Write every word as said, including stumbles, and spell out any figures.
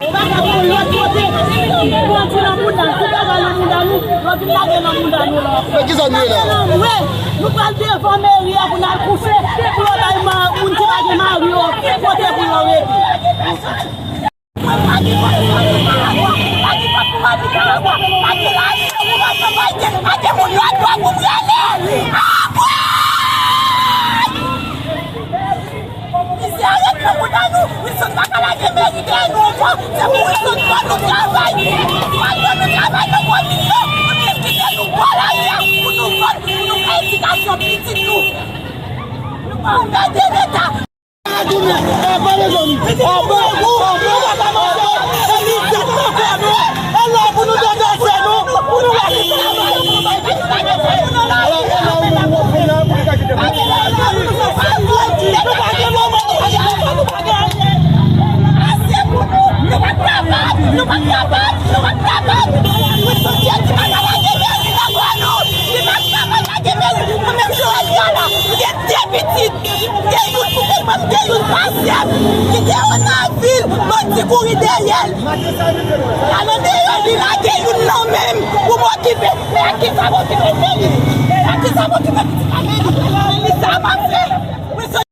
Ou pa ka pran lòt kote. Pran ti nan mouda, ti bagay nan mouda nou, lòt vin lage nan mouda nou la. Men kisa nou ye la? Anmwe, nou pral devan meri a pou n al kouche, pou yo bay ma-, moun ki pa gen mari yo kote pou yo rete. Misye arete nan mouda nou. Wilson pa ka lage meri dèyè nou ankò. Se pou Wilson ban nou travay. Wilson ban nou travay nan komin yo. Pou nou kite nou bò lari a. Pou nou vòt, pou nou fè edikasyon pitit nou. Nou pa anmède Leta. Gen youn pou kay mwen, gen youn pa syèm. Li gen yon nan vil, bandi kouri dèyè l. Al andeyò, li lage youn nan men m pou m okipe. Men ak kisa m okipe?